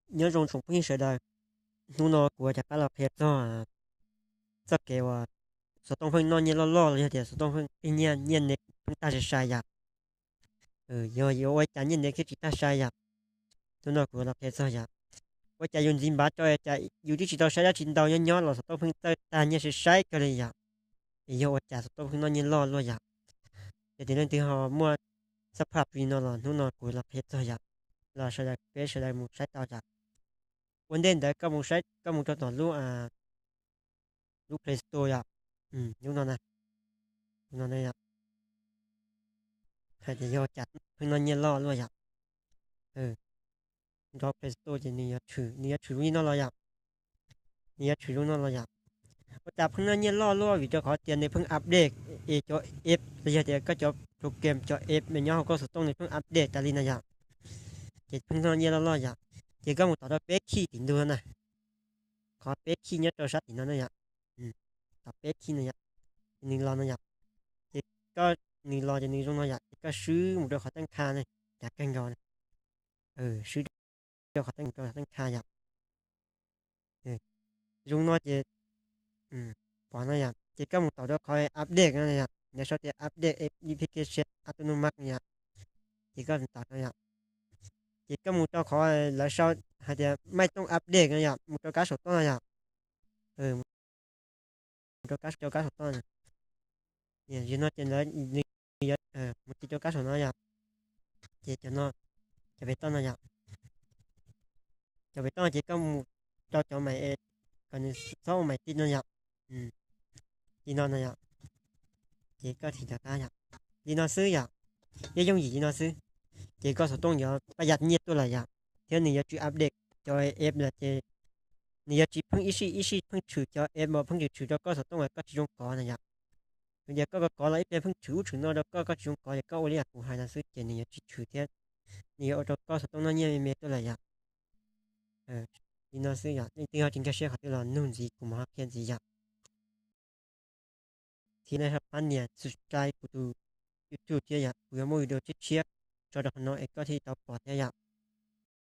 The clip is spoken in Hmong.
Nyob zoo tsoom phooj ywg sawv daws, hnub no kuv rov qab los qhia txog txoj kev uas xov tooj pheej noj nyiaj loj loj los yog tias xov tooj pheej qhib nyiaj, nyiaj nev pheej tag sai sai yom. Yog yuav ua cas nyiaj nev thiaj tsis tag sai yom? Hnub no kuv los qhia txog yom. Ua cas yus ntxiv npav tso cas yus twb tsis tau saib dab tsi ntau, nyob nyob los xov tooj pheej txawj tag nyiaj sai sai kawg li yom. Es yog ua cas xov tooj pheej noj nyiaj loj luaj yom? Ces leej twg ho muaj xab phaj li no los hnub no kuv los qhia txog yom, los sawv daws peb sawv daws mus saib tau yom. Ua ntej ntawd koj mus saib, koj mus rau tom lub, lub Play Store yom. Lub no na, lub no na yom. Hais tias yog cas pheej noj nyiaj loj luaj yom? Nrov Play Store ces nws yuav tshwm, nws yuav tshwm zoo li no los yom. Nws yuav tshwm zoo no los yom. Ua cas pheej noj nyiaj loj luaj? Vim rau qhov tias nws pheej update es cov app los yog tias koj cov program, cov app nyob hauv koj xov tooj nws pheej update tas li no yom. Ces pheej noj nyiaj loj loj yom. Ces koj mus tom rau peb khij tim ntug na, qhov peb khij nyob rau sab tim no na yom. Tom peb khij no yom, ces nws los no yom. Ces koj, nws los ces nws zoo no yom, ces koj swb mus rau qhov teej kha na, cav kawg nkaus na. Swb rau qhov teej, rau qhov teej kha yom. Zoo no ces pom no yom, ces koj mus tom rau qhov update no yom, lawv sau tias update application autonomous no yom. Ces koj mus tom no yom, ces koj mus rau qhov lawv sau hais tias maj tooj update no yom, mus rau kab saum toj no yom. Mus rau kab, rau kab saum toj no. Yog no ces lawv, nws yuav mus tiv rau kab saum no yom. Ces cov no, cov pem toj no yom. Cov pem toj ces koj mus rau cov mais, kom nws txhob ua mais ti no yom. Li no no yom. Ces koj thim rov qab yom. Li no xwb yom. Yeej yooj yim li no xwb. Ces koj xov tooj yuav paj yaj nyiaj tuaj lawm yom. Thiab nws yuav tsis update cov app lawm ces nws yuav tsis pheej ib sij ib sij pheej tshwm cov app uas pheej tshwm tshwm rau koj xov tooj uas koj tsis zoo kov na yom. Yog tias koj kov kov los ib pliag pheej tshwm ub tshwm no rau koj, koj tsis zoo kov, ces koj ua li yam kuv hais no xwb ces nws yuav tsis tshwm thiab. Nws yuav ua rau koj xov tooj noj nyiaj me me tuaj lawm yom. Li no xwb yom. Leej twg ho tsis nkag siab qhov twg los nug ntxiv kuv mam ho qhia ntxiv yom. Thiab nej ho pab nias subscribe kuv tus YouTube thiab yom, kuv yuav muaj video tshiab tshiab tso rau qhov no es koj thiaj tau pom thiab yom.